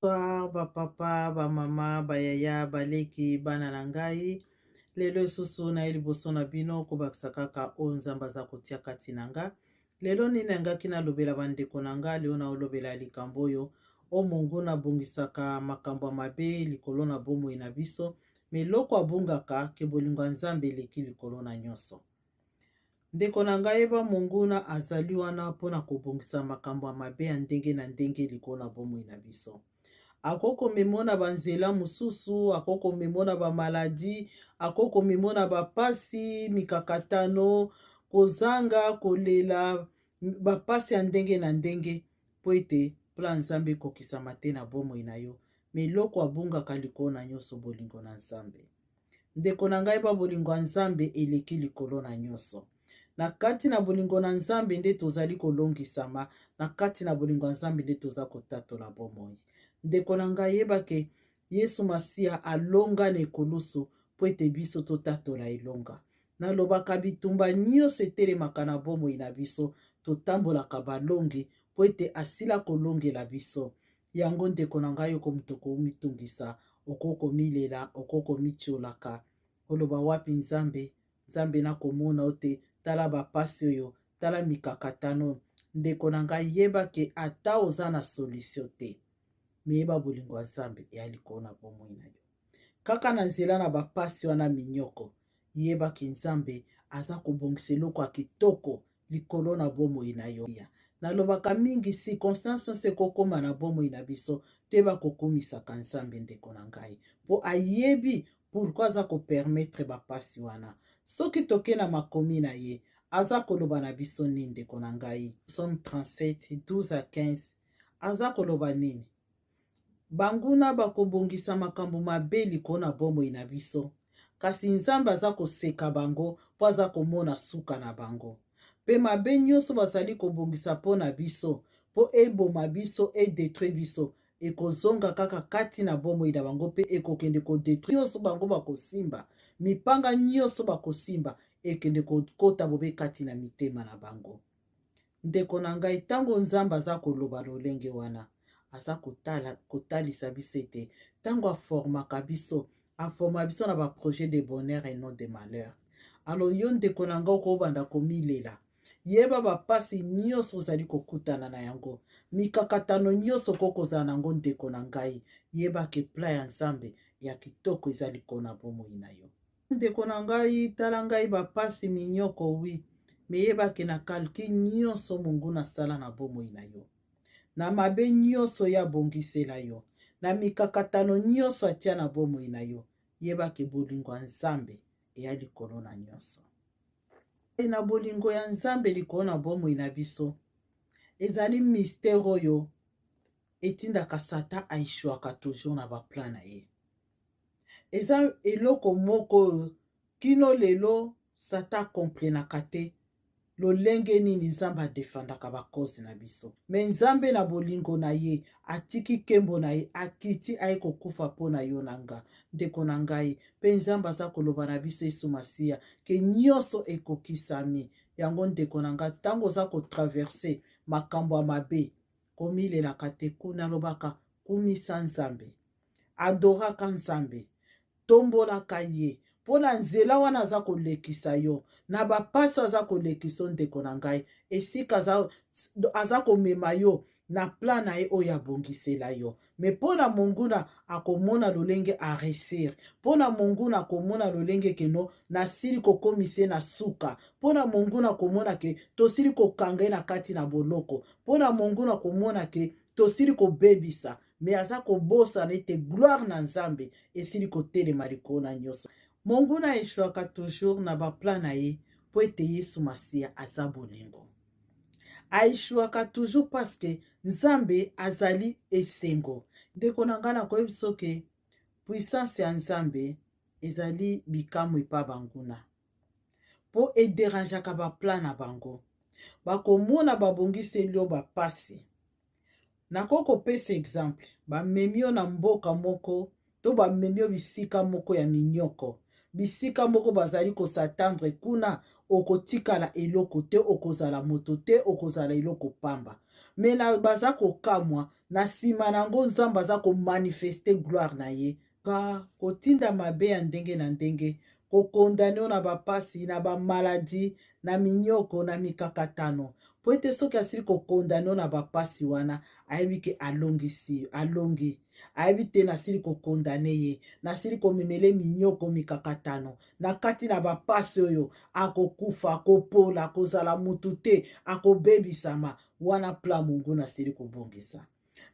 Bonsoir ba papa, ba mama, ba yaya, ba leki, bana na ngai. Lelo lisusu naye liboso na bino kobakisa kaka oyo Nzambe aza kotia kati na nga. Lelo nini nangaki nalobela bandeko na nga, lelo naolobela likambo oyo o monguna abongisaka makambo ya mabe likolo na bomoi na biso, me eloko abungaka ke bolingo ya Nzambe eleki likolo na nyonso. Ndeko na ngai, yeba monguna azali wana mpo na kobongisa makambo ya mabe ya ndenge na ndenge likolo na bomoi na biso. Akoki komema na banzela mosusu, akoki komema na bamaladi, akoki komema na bapasi, mikakatano, kozanga, kolela, bapasi ya ndenge na ndenge, mpo ete plan Nzambe ekokisama te na bomoi na yo. Me eloko abungaka likolo na nyonso, bolingo na Nzambe. Ndeko na ngai, ba bolingo ya Nzambe eleki likolo na nyonso. Na kati na bolingo na Nzambe nde tozali kolongisama, na kati na bolingo ya Nzambe nde toza kotatola bomoi. Ndeko na ngai, yeba ke Yesu Masiya alonga na ekulusu mpo ete biso totatola elonga. Nalobaka bitumba nyonso etelemaka na bomoi na biso, totambolaka balongi mpo ete asila kolongela biso. Yango ndeko na ngai, oko moto okomitungisa, okoki komilela, okoki komitiolaka, oloba wapi Nzambe? Nzambe nakomona yo te, tala bapasi oyo, tala mikakatano. Ndeko na ngai, yeba ke ata oza na solution te, me yeba bolingo ya Nzambe eya likolo na bomoi na yo. Kaka na nzela na bapasi wana minyoko, yeba ke Nzambe aza kobongisa eloko ya kitoko likolo na bomoi na yo. Nalobaka mingi, circonstance nyonso ekokoma na bomoi na biso, toyeba kokumisaka Nzambe, ndeko na ngai, mpo ayebi pourquoi aza kopermettre bapasi wana. Soki toke na makomi na ye, aza koloba na biso nini, ndeko na ngai? Psaume 37 12 à 15, aza koloba nini? Banguna bakobongisa makambo mabe likolo na bomoi na biso, kasi Nzambe aza koseka bango mpo aza komona suka na bango. Mpe mabe nyonso bazali kobongisa mpo na biso, mpo eboma biso, edetruire biso, ekozonga kaka kati na bomoi na bango mpe ekokende kodetruire nyonso bango bakosimba. Mipanga nyonso bakosimba ekende kokota bobe kati na mitema na bango. Ndeko na ngai, ntango Nzambe aza koloba lolenge wana, aza kotala, kotalisa biso ete ntango aformaka biso, aforma biso na baprojet de bonheur et non de malheur. Alors yo ndeko na ngai, okobanda komilela, yeba bapasi nyonso ozali kokutana na yango, mikakatano nyonso okoki kozala na yango, ndeko na ngai, yeba ke plan ya Nzambe ya kitoko eza likolo na bomoi na yo. Ndeko na ngai, tala ngai bapasi minyoko wi, me yeba ke na calcul nyonso monguna asala na bomoi na yo, na mabe nyonso ye abongisela yo, na mikakatano nyonso atia na bomoi na yo, yeba ke bolingo ya Nzambe eya likolo na nyonso. Na bolingo ya Nzambe likolo na bomoi na biso ezali mystère oyo etindaka Satan aeshuaka toujours na baplan na ye. Eza eloko moko oyo kino lelo Satan akomprenaka te lolenge nini Nzambe adefandaka bakoze na biso. Me Nzambe na bolingo na ye atiki nkembo na ye, akiti aye kokufa mpo na yo na nga, ndeko na ngai. Mpe Nzambe aza koloba na biso Yesu Masiya ke nyonso ekokisami. Yango ndeko na nga, ntango oza kotraverse makambo ya mabe, komilelaka te, kuna lobaka kumisa Nzambe, adoraka Nzambe, tombolaka ye mpo na nzela wana aza kolekisa yo na bapasi aza kolekisa yo, ndeko na ngai, esika aza, aza komema yo na plan na ye oyo abongisela yo. Me mpo na monguna akomona lolenge aresir, mpo na monguna akomona lolenge keno nasili kokomisa ye na suka, mpo na monguna akomona ke tosili kokanga ye na kati na boloko, mpo na monguna akomona ke tosili kobebisa, me aza kobosana ete gloire na Nzambe esili kotelema likolo na nyonso. Monguna eshuaka toujours na baplan na ye mpo ete Yesu Masiya aza bolingo. Aeshuaka toujours parce que Nzambe azali esengo. Ndeko na ngai, nakoyebi soki puissance ya Nzambe ezali bikamwa epa banguna, mpo ederangeaka baplan na bango. Bakomona babongiseli yo bapasi. Nakoki kopesa exemple, bamemi yo na mboka moko to bamemi yo bisika moko ya minyoko, bisika moko bazali kosatendre kuna, okotikala eloko te, okozala moto te, okozala eloko pamba. Me na baza kokamwa na nsima na yango, Nzambe aza komanifeste gloire na ye. Ka kotinda mabe ya ndenge na ndenge, kokondane yo na bapasi, na bamaladi, na minyoko, na mikakatano, mpo ete soki asili kokondane yo na bapasi wana, ayebi ke alongisi, alongi. Ayebi te nasili kokondane ye, nasili komemele minyoko, mikakatano na kati na bapasi oyo, akokufa, akopola, akozala mutu te, akobebisama. Wana plan monguna asili kobongisa.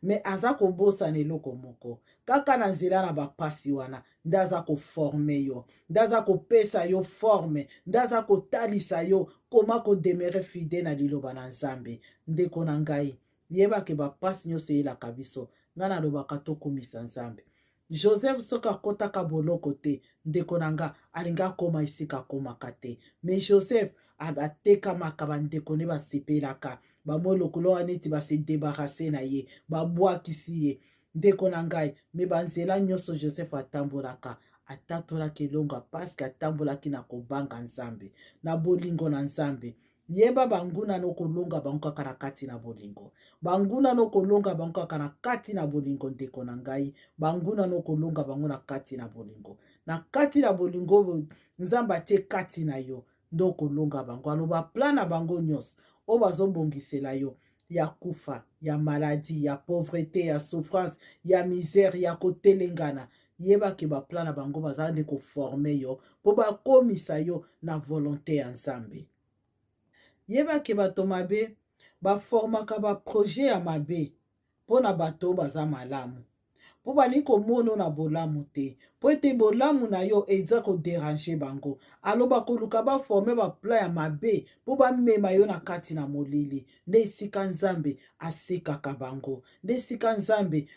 Me aza kobosana eloko moko: kaka na nzela na bapasi wana nde aza koformer yo, nde aza kopesa yo forme, nde aza kotalisa yo koma kodemeurer fidèle na liloba na Nzambe. Ndeko na ngai, yebake bapasi nyonso eyelaka biso, ngai nalobaka tokumisa Nzambe. Joseph soki akɔtaka boloko te, ndeko na nga, alingi akóma esika akómaka te. Mais Joseph atekamaka, bandeko nde basepelaka, bamoi lokolo wana neti base débarrasser na ye, babwakisi ye. Ndeko na ngai, me banzela nyonso Joseph atambolaka, atatolaki elonga, parce que atambolaki na kobanga Nzambe, na bolingo na Nzambe. Yeba, banguna nokolonga bango kaka na kati na bolingo. Banguna nokolonga bango kaka na kati na bolingo. Ndeko na ngai, banguna nokolonga bango na kati na bolingo, na kati na bolingo Nzambe atie kati na yo nde okolonga bango. Aloba plan na bango nyonso oyo bazobongisela yo, ya kufa, ya maladie, ya pauvreté, ya souffrance, ya misère, ya kotelengana, yebake baplan na bango baza nde koformer yo mpo bakomisa yo na volonté ya Nzambe. Yebake bato mabe baformaka baprojet ya mabe mpo na bato oyo baza malamu, mpo balingi komona na bolamu te, mpo ete bolamu na yo eza kodéranger bango. Aloba koluka baformer baplan ya mabe mpo bamema yo na kati na molili. Nde esika Nzambe asekaka bango, nde esika Nzambe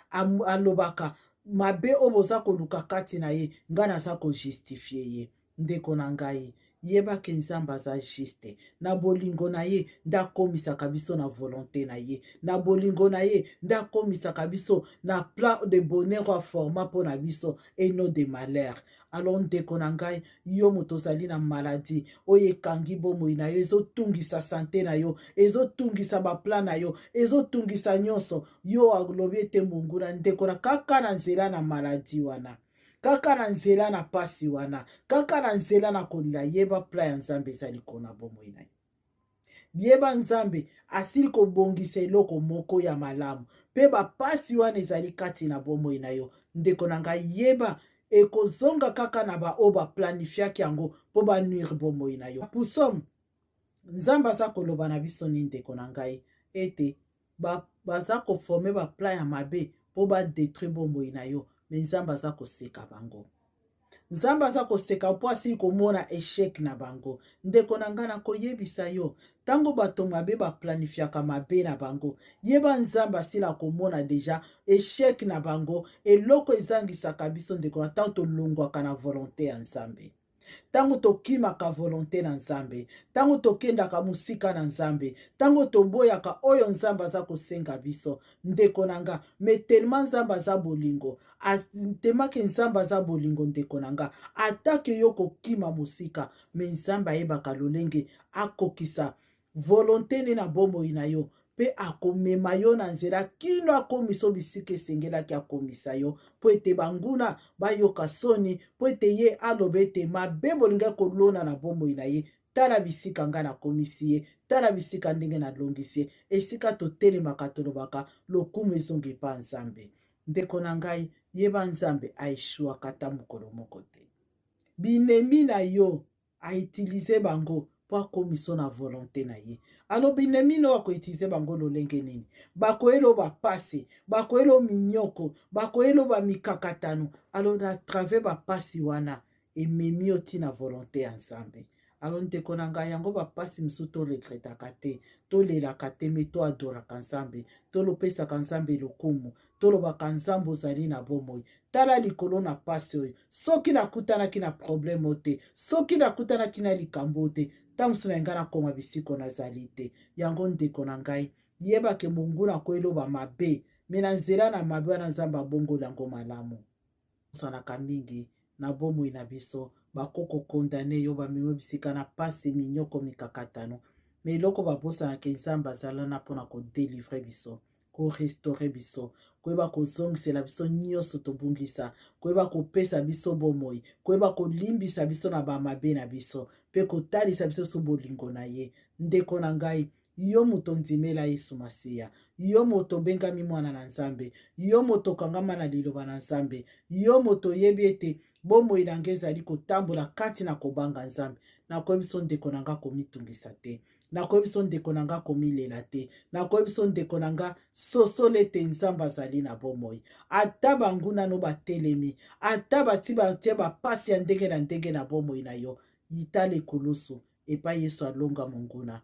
alobaka mabe oyo boza koluka kati na ye, ngai naza kojustifier ye. Ndeko na ngai, yebake Nzambe aza juste. Na bolingo na ye nde akomisaka biso na volonté na ye. Na bolingo na ye nde akomisaka biso na plan de bonheur aforma mpo na biso et non de malheur. Alors ndeko na ngai, yo moto ozali na maladie oyo ekangi bomoi na yo, ezotungisa santé na yo, ezotungisa baplan na yo, ezotungisa nyonso yo, alobi ete monguna, ndeko na, kaka na nzela na maladie wana, kaka na nzela na pasi wana, kaka na nzela na kolela, yeba plan ya Nzambe eza likolo na bomoi na yo. Yeba Nzambe asili kobongisa eloko moko ya malamu, mpe bapasi wana ezali kati na bomoi na yo. Ndeko na ngai, yeba ekozonga kaka na baoyo baplanifiaki yango mpo banuire bomoi na yo. Psaume, Nzambe aza koloba na biso nini, ndeko na ngai? Ete baza koformer baplan ya mabe mpo badétruire bomoi na yo, me Nzambe aza koseka bango. Nzambe aza koseka mpo asili komona échec na bango. Ndeko na ngai, nakoyebisa yo, ntango bato mabe baplanifiaka mabe na bango, yeba Nzambe asila komona déjà échec na bango. Eloko ezangisaka biso, ndeko na, ntango tolongwaka na volonté ya Nzambe, ntango tokimaka volonté na Nzambe, ntango tokendaka mosika na Nzambe, ntango toboyaka oyo Nzambe aza kosenga biso, ndeko na nga. Mais tellement Nzambe aza bolingo, temake Nzambe aza bolingo, ndeko na nga, atake yo kokima mosika, me Nzambe ayebaka lolenge akokisa volonté ne na bomoi na yo, mpe akomema yo na nzela kino akomisa bisika esengelaki akomisa yo, mpo ete banguna bayoka soni, mpo ete ye aloba ete mabe bolingi kolona na bomoi na ye, tala bisika ngai nakomisi ye, tala bisika ndenge nalongisi ye. Esika totelemaka, tolobaka lokumu ezonga epa Nzambe. Ndeko na ngai, yeba Nzambe aéchouaka ata mokolo moko te. Binemi na yo, autiliser bango mpo akomisa na volonté na ye. Alobi nemi no akoutiliser bango lolenge nini? Bakoyela bapasi, bakoyela minyoko, bakoyela bamikakatano. Alors na travers bapasi wana ememi yo ntina volonté ya Nzambe. Alors ndeko na ngai, yango bapasi mosusu toregrettaka te, tolelaka te, me toadoraka Nzambe, tolopesaka Nzambe lokumu, tolobaka: "Nzambe, ozali na bomoi. Tala likolo na pasi oyo, soki nakutanaki na problème oyo te, soki nakutanaki na likambo oyo te, ntango mosusu na ngai nakoma bisiko nazali te." Yango ndeko na ngai, yebake monguna akoyeloba mabe, me na nzela na mabe wana Nzambe abongola yango malamu. Osanaka mingi na bomoi na biso, bakokokondane yo, bamemi bisika na pasi, minyoko, mikakatano. Mais eloko babosanaka, Nzambe azala na mpona kodélivrer biso, korestaurer biso, koyeba kozongisela biso nyonso tobungisa, koyeba kopesa biso bomoi, koyeba kolimbisa biso na bamabe na biso, mpe kotalisa biso so bolingo na ye. Ndeko na ngai, yo moto ondimela Yesu Masiya, yo moto obengami mwana na Nzambe, yo moto okangama na liloba na Nzambe, yo moto oyebi ete bomoi na ngai ezali kotambola kati na kobanga Nzambe, nakoyebi so, ndeko na ngai, komitungisa te. Nakoyebi so, ndeko na nga, komilela te. Nakoyebi so, ndeko na nga, sosola ete Nzambe azali na bomoi. Ata banguna no batelemi, ata bati batie bapasi ya ndenge na ndenge na bomoi na yo, yitala ekulusu epai Yesu alonga monguna.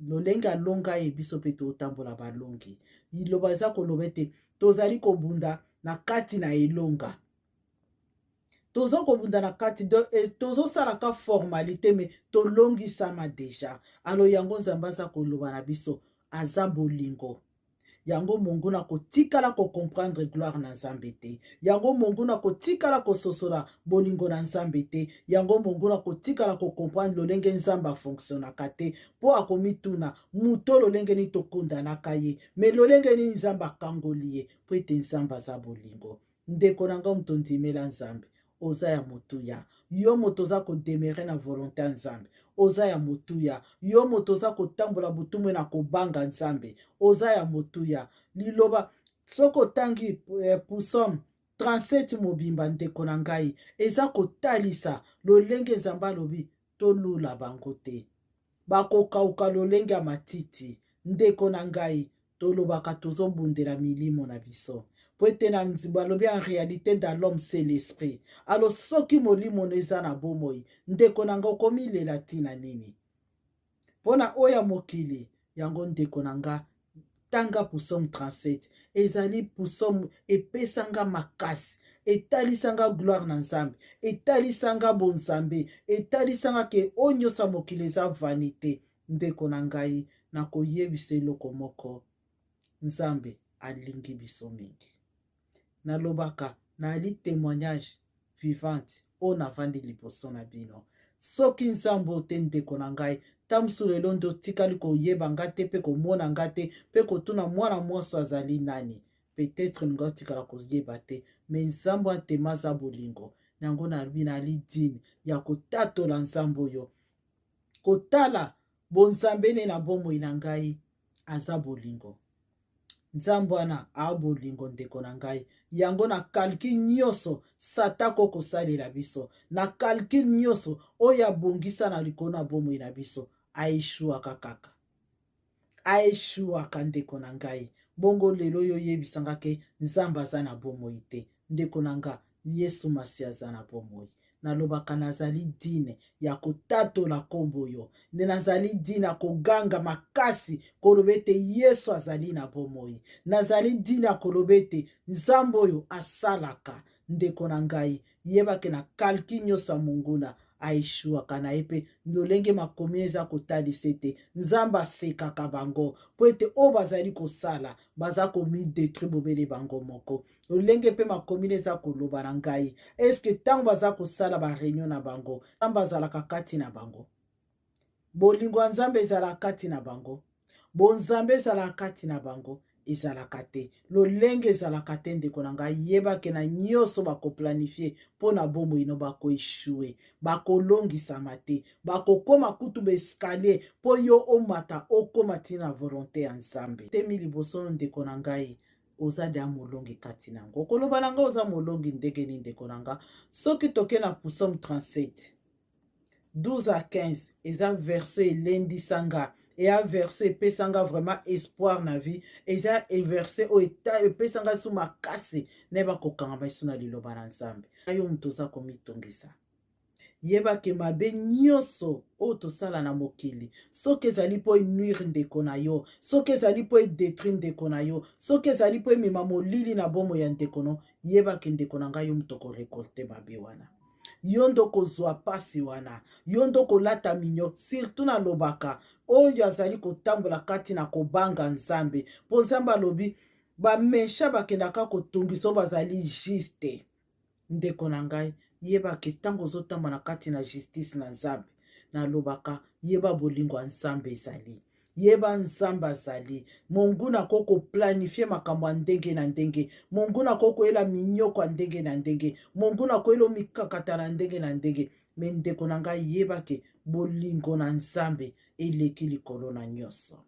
Lolenge alonga ye, biso mpe totambola balongi. Liloba eza koloba ete tozali kobunda na kati na elonga. Toza kobunda na kati, tozosalaka formalité, mais tolongisama déjà. Alors yango Nzambe aza koloba na biso, aza bolingo. Yango monguna kotikala kocomprendre gloire na Nzambe te. Yango monguna kotikala kososola bolingo na Nzambe te. Yango monguna kotikala kocomprendre lolenge Nzambe afonctionnaka te, mpo akomituna moto lolenge nini tokondanaka ye, mais lolenge nini Nzambe akangoli ye, mpo ete Nzambe aza bolingo. Ndeko na ngai, moto ndimela Nzambe, oza ya motuya. Yo moto oza kodemeurer na volonté ya Nzambe, oza ya motuya. Yo moto oza kotambola butumwe na kobanga Nzambe, oza ya motuya. Liloba, soki otangi Psaume 37 mobimba, ndeko na ngai, eza kotalisa lolenge Nzambe alobi tolula bango te, bakokauka lolenge ya matiti. Ndeko na ngai, tolobaka tozobundela milimo na biso, po ete na balobi, en réalité, dans l'homme, c'est l'esprit. Alors soki molimo no eza na bomoi, ndeko na nga, okomilela ntina nini mpo na oyo ya mokili yango? Ndeko na nga, tanga Psaume 37. Ezali psaume epesanga makasi, etalisanga gloire na Nzambe, etalisanga bonzambe, etalisanga ke oyo nyonso ya mokili eza vanité. Ndeko na ngai, nakoyebisa eloko moko: Nzambe alingi biso mingi. Nalobaka nali témoignage vivante oyo navandi liboso na bino. Soki Nzambe oyo te, ndeko na ngai, ta mosusu lelo nde otikali koyeba nga te, mpe komona nga te, mpe kotuna mwana mwasi azali nani, peut-être nga otikala koyeba te. Mais Nzambe atema aza bolingo. Yango nalobi nali digne ya kotatola Nzambe oyo, kotala bonzambe ne na bomoi na ngai. Aza bolingo, Nzambe wana aa bolingo. Ndeko na ngai, yango na calcul nyonso Satan ko kosalela biso, na calcul nyonso oyo abongisa na likolo na bomoi na biso, aéchouaka kaka, aéchouaka, ndeko na ngai. Bongo lelo oyo oyebisanga ke Nzambe aza na bomoi te, ndeko na nga, Yesu Masi aza na bomoi. Nalobaka nazali digne ya kotatola nkombo oyo, nde nazali digne ya koganga makasi koloba ete Yesu azali na bomoi. Nazali digne ya koloba ete Nzambe oyo asalaka. Ndeko na ngai, yebake na calcul nyonso ya monguna, aéchouaka na ye. Mpe lolenge makomi eza kotalisa ete Nzambe asekaka bango, mpo ete oyo bazali kosala, baza komidétruire bobele bango moko. Lolenge mpe makomi eza koloba na ngai, eske ntango baza kosala baréunion na bango, Nzambe azalaka kati na bango? Bolingo ya Nzambe ezalaka kati na bango? Bonzambe ezalaka kati na bango? Ezalaka te. Lolenge ezalaka te. Ndeko na ngai, yebake na nyonso bakoplanifier mpo na bomoi no, bakoéchouer, bakolongisama te, bakokóma kutu baescalier mpo yo omata okóma ntina volonté ya Nzambe temi liboso. Ndeko na ngai, oza deya molongi kati na yango. Okoloba na ngai, oza molongi ndenge nini? Ndeko na nga, soki toke na Psaume 37, 12 à 15, eza verset elendisa nga, eya verset epesanga vraiment espoir na vie, eza verset oyo epesanga so makasi nayeba kokangama esu na liloba na Nzambe. Yo moto oza komitungisa, yebake mabe nyonso oyo tosala na mokili, soki ezali mpo enuire ndeko na yo, soki ezali mpo edétruire ndeko na yo, soki ezali mpo emema molili na bomoi ya ndeko no, yebake, ndeko na ngai, yo moto okorécolter mabe wana. Yo nde okozwa mpasi wana, yo nde okolata minyo. Surtout nalobaka oyo azali kotambola kati na kobanga Nzambe, mpo Nzambe alobi baméchants bakendaka kotungisa oyo bazali juste. Ndeko na ngai, yebake ntango ozotambola na kati na justice na Nzambe, Nalobaka, yeba bolingo ya Nzambe ezali. Yeba Nzambe azali. Monguna akoki koplanifie makambo ya ndenge na ndenge. Monguna akoki koyela minyoko ya ndenge na ndenge. Monguna akoyela mikakatano ya ndenge na ndenge. Me ndeko na ngai, yeba ke bolingo na Nzambe eleki likolo na nyonso.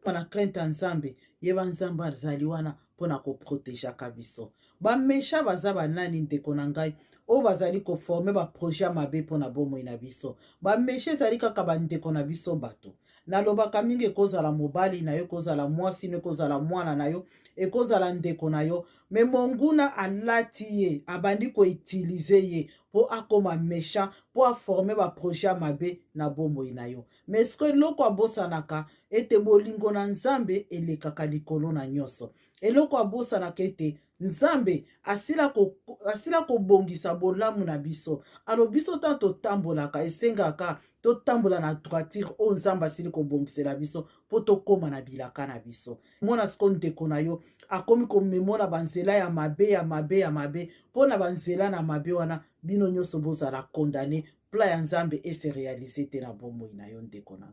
Na crainte ya Nzambe, yeba Nzambe azali wana mpo na koprotegeaka biso. Bamesha baza banani, ndeko na ngai, oyo bazali koforme baprojet ya mabe mpo na bomoi na biso? Bamesha ezali kaka bandeko na biso bato. Nalobaka mingi, ekozala mobali na yo, ekozala mwasi no, ekozala mwana na yo, ekozala ndeko na yo, me monguna alati ye, abandi koutiliser ye mpo akoma méchant, mpo aforme baprojet ya mabe na bomoi na yo. Mais siko eloko abosanaka ete bolingo na Nzambe elekaka likolo na nyonso. Eloko abosanaka ete Nzambe asila kobongisa bolamu na biso. Alo biso ntango totambolaka, esengaka totambola na droiture oyo Nzambe asili kobongisela biso mpo tokóma na bilaka na biso. Mona siko ndeko na yo akomi komemona banzela ya mabe, ya mabe, ya mabe, mpo na banzela na mabe wana bino nyonso bozala condamné, plan ya Nzambe ese réaliser te na bomoi na yo. Ndeko na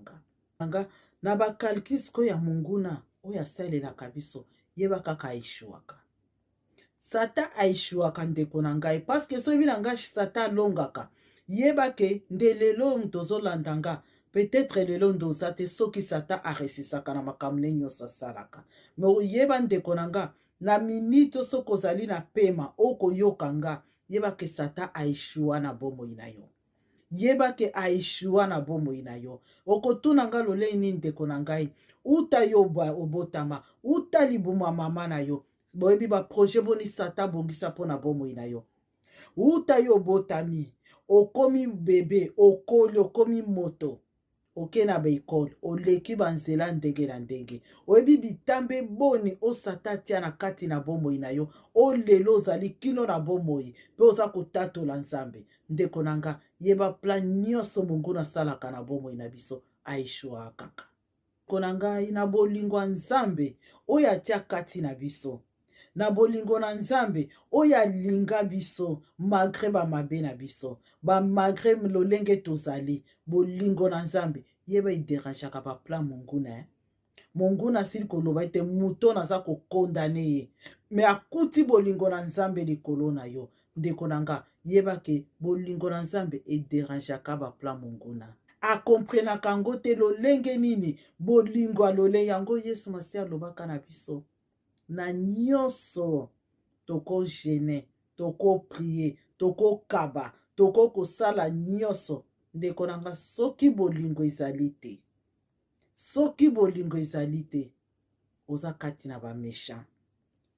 nga, na bacalcul sikoyo ya monguna oyo asalelaka biso, yeba kaka aéchouaka. Satan aéchouaka, ndeko na ngai, parce que soki na ngai Satan alongaka, yeba ke nde lelo oyo moto ozolanda nga, peut-être lelo nde oza te soki Satan aresisaka na makambo ne nyonso asalaka. Me oyeba, ndeko na nga, na minute soki ozali na pema okoyoka nga, yeba ke Satan aéchoua na bomoi na yo. Yeba ke aéchoua na bomoi na yo. Okotuna nga lolei nini, ndeko na ngai? Uta yo obotama, uta libuma mama na yo, boyebi baprojet boni Satan abongisa mpo na bomoi na yo? Uta yo obotami, okomi bebe, okoli, okomi moto, oke na baekole, oleki banzela ndenge na ndenge, oyebi bitambe boni o Satan atia na kati na bomoi na yo? O lelo ozali kino na bomoi mpe oza kotatola Nzambe. Ndeko na nga, yeba plan nyonso monguna asalaka na bomoi na biso, aéchouaka kaka. Ndeko na ngai, na bolingo ya Nzambe oyo atia kati na biso, na bolingo na Nzambe oyo alinga biso malgré bamabe na biso, bamalgré lolenge tozali, bolingo na Nzambe, yeba edérangeaka baplan monguna, eh? Monguna asili koloba ete moto naza kocondamner ye, me akuti bolingo na Nzambe likolo na yo. Ndeko na nga, yeba ke bolingo na Nzambe edérangeaka baplan monguna. Akomprenaka yango te lolenge nini bolingo alole yango. Yesu Masiya alobaka na biso na nyonso: tokojeûner, tokoprier, tokokaba, tokokosala nyonso. Ndeko na nga, soki bolingo ezali te, soki bolingo ezali te, oza kati na baméchant.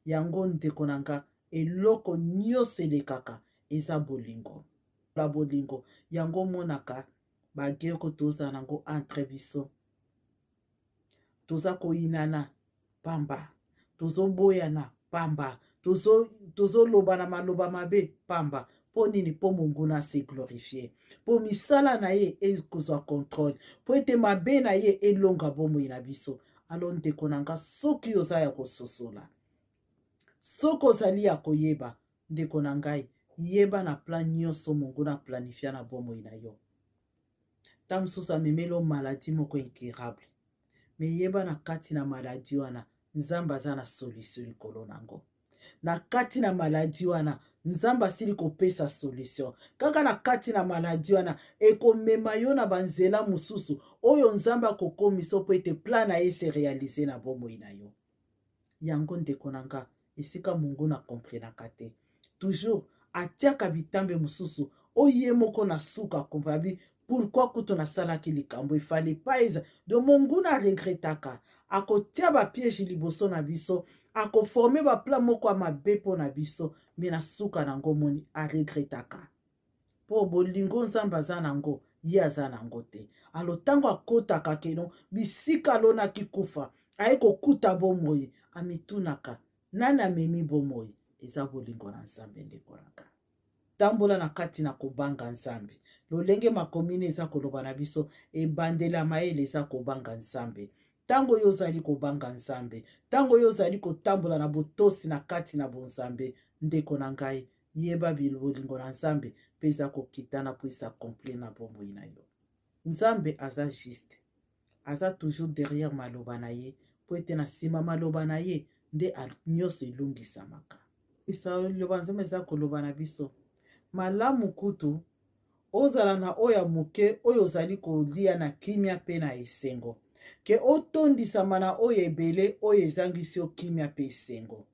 Yango, ndeko na nga, eloko nyonso elekaka eza bolingo. La bolingo yango omonaka baguerre ko tozala nango entre biso, toza koyinana pamba, tozoboyana pamba, tozoloba na maloba mabe pamba. Mpo nini? Mpo monguna ase glorifie, mpo misala na ye ekozwa contrôle, mpo ete mabe na ye elonga bomoi na biso. Alo, ndeko na nga, soki oza ya kososola, soki ozali ya koyeba, ndeko na ngai, yeba na plan nyonso monguna planifia na bomoi na yo, ntango mosusu amemeli o maladie moko incurable, me yeba na kati na maladie wana Nzambe aza na solution likolo nango. Na kati na maladie wana Nzambe asili kopesa solution. Kaka na kati na maladie wana ekomema yo na banzela mosusu oyo Nzambe akokomisa mpo ete plan na ye se réaliser na bomoi na yo. Yango, ndeko na nga, esika monguna akomprenaka te, toujours atiaka bitambe mosusu oyo ye moko na suka akomprena bi pourquoi kutu nasalaki likambo efale pa eza. Donc monguna aregretaka, akotia bapiège liboso na biso, akoforme baplan moko ya mabe mpo na biso, me na suka nango moni aregretaka, mpo bolingo Nzambe aza nango, ye aza nango te. Alo ntango akotaka keno bisika alonaki kufa, aye kokuta bomoi, amitunaka nani amemi bomoi. Eza bolingo na Nzambe. Ndeko na nga, tambola na kati na kobanga Nzambe. Lolenge makomini eza koloba na biso, ebandela mayele eza kobanga Nzambe. Ntango oyo ozali kobanga Nzambe, ntango oyo ozali kotambola na botosi na kati na bonzambe, ndeko na ngai, yeba bolingo na Nzambe mpe eza kokitana mpo esa accomplir na bomoi na yo. Nzambe aza juste, aza toujours derrière maloba na ye, mpo ete na nsima maloba na ye nde nyonso elongisamaka. Liloba Nzambe eza koloba na biso malamu kutu ozala na oyo ya moke oyo ozali kolia na kimia mpe na esengo, ke otondisama na oyo ebele oyo ezangisi yo kimia mpe esengo.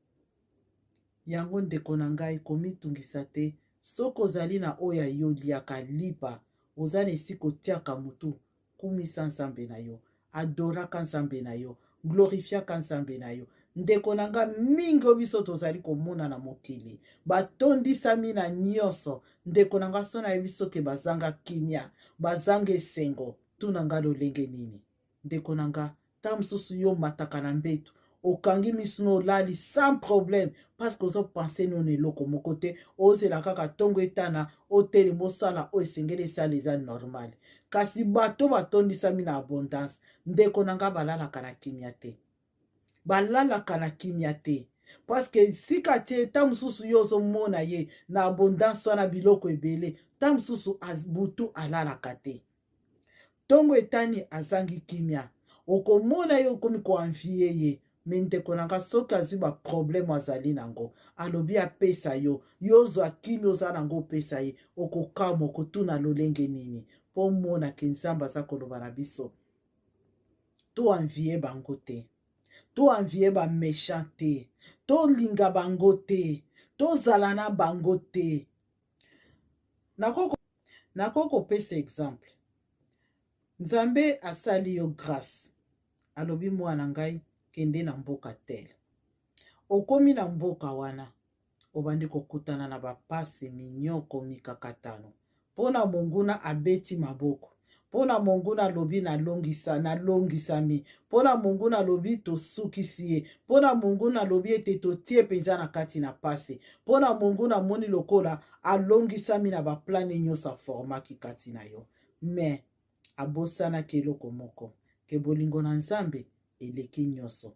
Yango ndeko na ngai, komitungisa te soki ozali na oyo ya yo liaka lipa, oza na esika otiaka motu, kumisa Nzambe na yo, adoraka Nzambe na yo, glorifiaka Nzambe na yo. Ndeko na nga, mingi oyo biso tozali komona na mokili batondisami na nyonso. Ndeko na nga, so nayebi soki bazanga kimia, bazanga esengo, tuna nga lolenge nini. Ndeko na nga, ntango mosusu yo omataka na mbeto, okangi miso na olali sans problème, parce que ozopense nono eloko moko te, ozela kaka ntongo etana, otelema osala oyo esengeli esala, eza normal. Kasi bato batondisami na abondance, ndeko na nga, balalaka na kimia te, balalaka na kimia te, parce que sika tie ntango mosusu yo ozomona ye na abondance wana, biloko ebele, ntango mosusu butu alalaka te, ntongo etani azangi kimia. Okomona ye, okomi koenvier ye. Me ndeko na nga, soki azwi baproblème azali nango, alobi apesa yo, yo ozwa kimia oza nango, opesa ye, okokamwa, okotuna lolenge nini, mpo omonake Nzambe aza koloba na biso. Toenvier bango te, toenvier baméchant te, tolinga bango te, tozala na bango te. Nakoki kopesa exemple. Nzambe asali yo grâce, alobi: "Mwana ngai, kende na mboka tel." Okomi na mboka wana, obandi kokutana na bapasi, minyoko, mikakatano, mpo na monguna abeti maboko, mpo na monguna alobi nalongisa, nalongisami, mpo na monguna alobi tosukisi ye, mpo na monguna alobi ete totie mpenza na kati na pasi, mpo na monguna amoni lokola alongisami na baplans nyonso aformaki kati na yo. Me abosanaki eloko moko, ke bolingo na Nzambe eleki nyonso.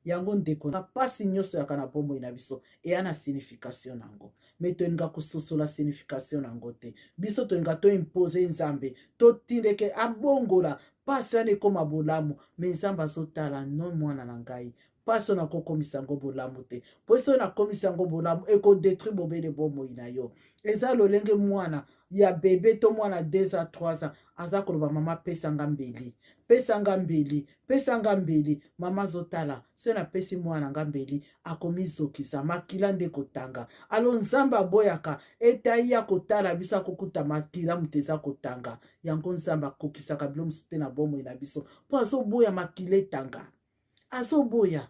Yango ndeko, bapasi nyonso yaka na bomoi na biso eya na signification nango, me tolinga kososola signification nango te. Biso tolinga toimpose Nzambe, totindeke abongola pasi wana ekóma bolamu. Me Nzambe azotala no: "Mwana na ngai, mpasi oyo nakokomisa yango bolamu te, mpo soki nakomisa yango bolamu, ekodétruire bobele bomoi na yo." Eza lolenge mwana ya bebe to mwana 2 ans, 3 ans aza koloba: "Mama, pesanga mbeli, pesanga mbeli, pesanga mbeli." Mama azotala: soki napesi mwana nga mbeli, akomizokisa, makila nde kotanga. Alo Nzambe aboyaka ete aya kotala biso, akokuta makila moto eza kotanga. Yango Nzambe akokisaka bilo mosusu te na bomoi na biso, mpo azoboya makila etanga, azoboya.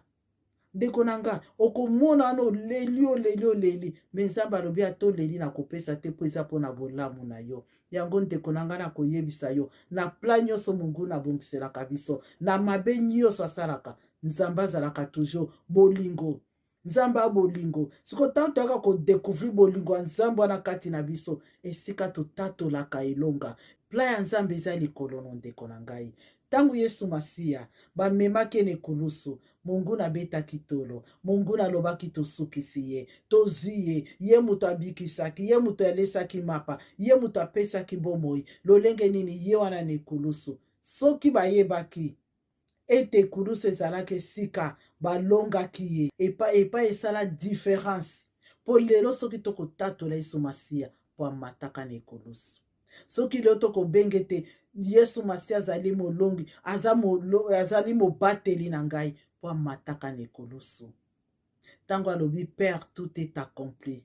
Ndeko na nga, okomona wana oleli, oleli, oleli, me Nzambe alobi: "Ata oleli, nakopesa te, mpo eza mpona bolamu na yo." Yango ndeko na nga, nakoyebisa yo, na plan nyonso monguna abongiselaka biso, na mabe nyonso asalaka, Nzambe azalaka toujours bolingo. Nzambe ya bolingo. Sikoyo ntango toyaka kodécouvrir bolingo ya Nzambe wana kati na biso, esika totatolaka elonga, plan ya Nzambe eza likolo no. Ndeko na ngai, ntango Yesu Masiya bamemaki na ekulusu, monguna abetaki tolo, monguna alobaki: "Tosukisi ye, tozwi ye, ye moto abikisaki, ye moto alesaki mapa, ye moto apesaki bomoi, lolenge nini ye wana na ekulusu?" Soki bayebaki ete ekulusu ezalaki esika balongaki ye, epai epai esala différence, mpo lelo soki tokotatola Yesu Masiya mpo amataka na ekulusu, soki lelo tokobenga ete Yesu Masiya azali molongi, azali mobateli na ngai, mpo amataka na ekulusu. Ntango alobi: "Père, tout est accompli",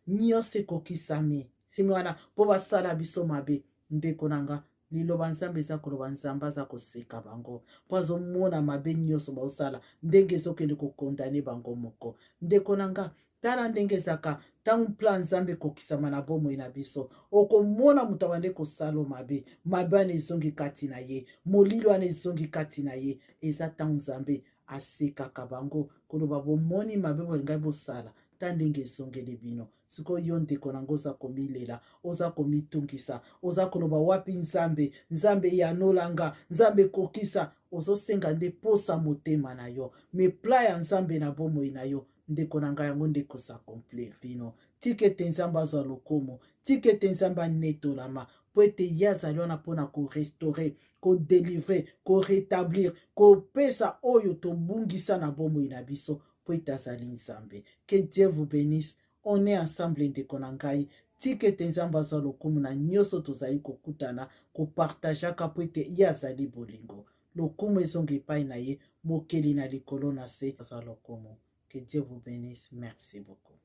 nyonso ekokisami wana mpo basala biso mabe. Ndeko na nga, liloba Nzambe eza koloba, Nzambe aza koseka bango, mpo azomona mabe nyonso baosala, ndenge ezokende kocondamner bango moko. Ndeko na nga, tala ndenge ezaka ntango plan Nzambe ekokisama na bomoi na biso. Okomona moto abande kosala mabe, mabe wana ezongi kati na ye, molilo wana ezongi kati na ye. Eza ntango Nzambe asekaka bango, koloba: "Bomoni mabe bolingai bosala, ta ndenge ezongeli bino." Sikoyo yo ndeko nango, oza komilela, oza komitungisa, oza koloba: "Wapi Nzambe? Nzambe yanolanga, Nzambe ekokisa." Ozosenga nde posa motema na yo, me plan ya Nzambe na bomoi na yo. Ndeko na ngai, yango nde ekos'accomplir bino. Tika ete Nzambe azwa lokumu, tika ete Nzambe anetolama, mpo ete ye azali wana mpona korestaurer, kodélivrer, korétablir, kopesa oyo tobungisa na bomoi na biso, mpo ete azali Nzambe. Que Dieu vous bénisse. On est ensemble, ndeko na ngai. Tika ete Nzambe azwa lokumu na nyonso tozali kokutana, kopartageaka, mpo ete ye azali bolingo. Lokumu ezonga epai na ye, mokeli na likolo na se. Azwa lokumu. Que Dieu vous bénisse. Merci beaucoup.